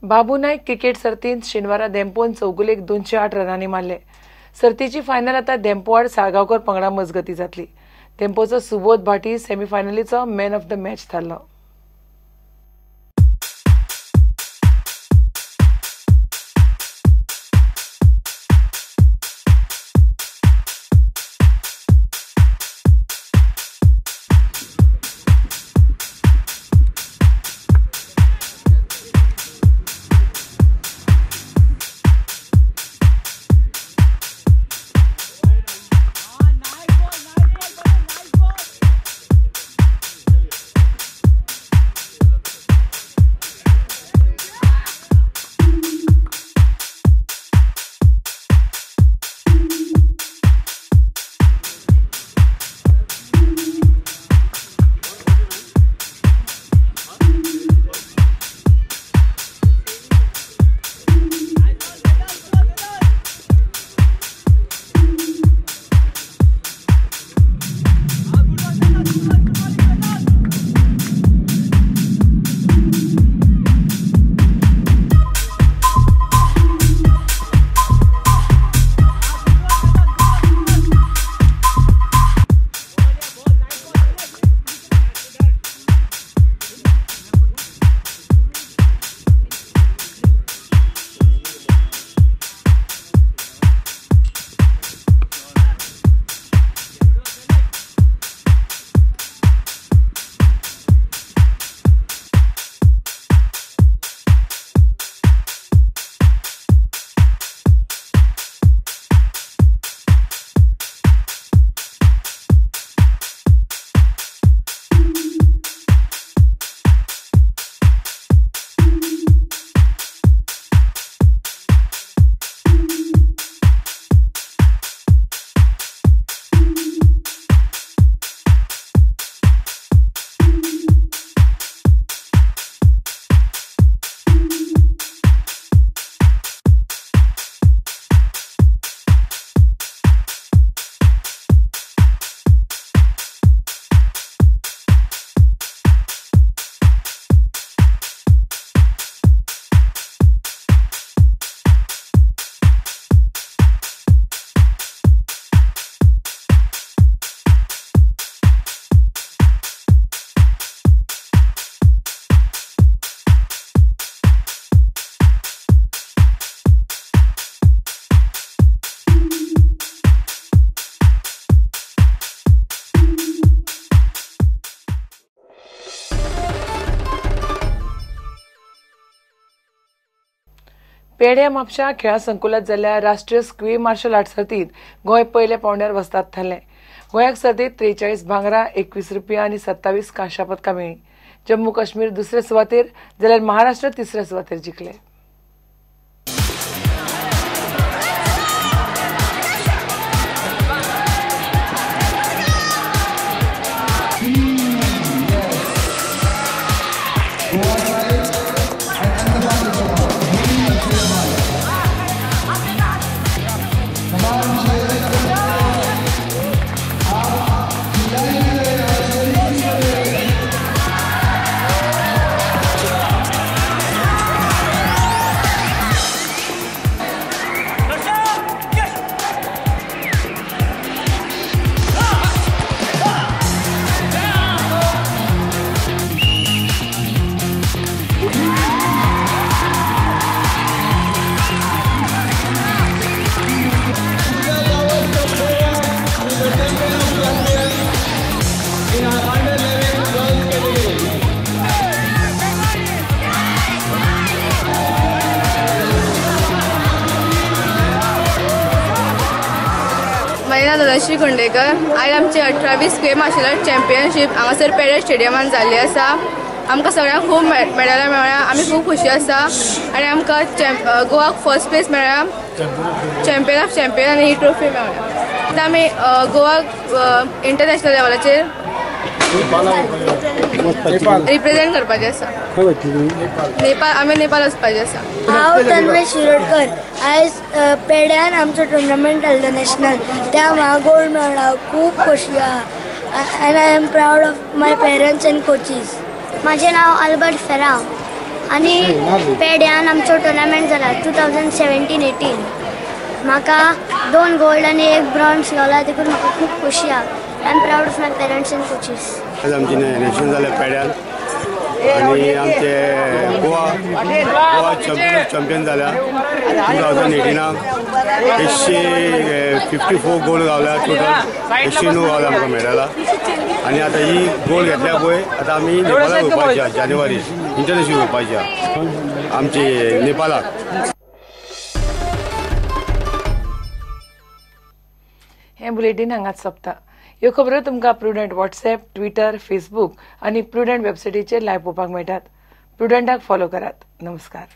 बाबू नायक क्रिकेट सर्तींत शेनवारा धेंपोन चौगुलेक 208 रनांनी मारले. सर्तीची फायनल आता धेंपो आड साळगांवकर पंगडा मजगती जातली. धेंपोचो सुबोध भाटी सेमीफायनलीचो मॅन ऑफ the match थारलो. पेड्या म्हापशा खेळां संकुलात जाल्ल्या राष्ट्रीय स्क्वी मार्शल आर्ट सर्तींत गोंय पयल्या पावंड्यार वस्ताद थारलें. गोंयाक सर्तींत 43 भांगरा, 21 रुपया आनी 27 कांश्या पदकां मेळ्ळीं. जम्मू काश्मीर दुसरे सुवातेर जाल्यार महाराष्ट्र तिसऱ्या सुवातेर जिखले. धनश्री खंडेकर. आयज आमची 18वी स्क्वे मार्शल आर्ट चॅम्पियनशीप हांगासर पेडे स्टेडियमान जाल्ली आसा. आमकां सगळ्यांक खूब मेडलां मेळ्ळ्या, आमी खूब खुशी आसा आनी आमकां गोवाक फर्स्ट प्लेस मेळ्ळ्या, चॅम्पियन ऑफ चॅम्पियन आनी ही ट्रॉफी मेळ्ळ्या. आतां आमी गोवाक इंटरनॅशनल लेवलाचेर रिप्रेझेंट करपाचें आसा. नेपाळ, आमी नेपाळ वचपाचें आसा. हांव तन्मय शिरोडकर. आयज पेड्यान आमचो टुर्नामेंट जाल्लो नॅशनल, त्या म्हाका गोल्ड मेळ्ळा, खूब खोशी आहा and I am proud of my parents and coaches. म्हाजें नांव अल्बर्ट फेरांव. आनी पेड्यान आमचो टुर्नामेंट जाला 2017-18. म्हाका 2 गोल्ड आनी 1 ब्रॉन्ज गावला, देखून म्हाका खूब खोशी आहा. I am proud of my parents and coaches. आज आमची नॅशनल जालें पेड्यान आनी आमचे गोवा गोवा चॅम्पियन जाल्या 2018 154 गोल्ड गावल्या, टोटल 109 गावल्या आमकां मेडला. आनी आतां ही गोल्ड घेतल्या पळय आतां आमी नेपाळाक वचपाची आहा, जानेवारी इंटरनॅशनल वचपाची आहा आमची नेपाळाक. हें बुलेटीन हांगाच सोंपता. ह्यो खबरो तुमकां प्रुडंट व्हॉट्सएप, ट्विटर, फेसबूक आनी प्रुडंट वेबसायटीचेर लायव्ह पळोवपाक मेळटात. प्रुडंटाक फॉलो करात. नमस्कार.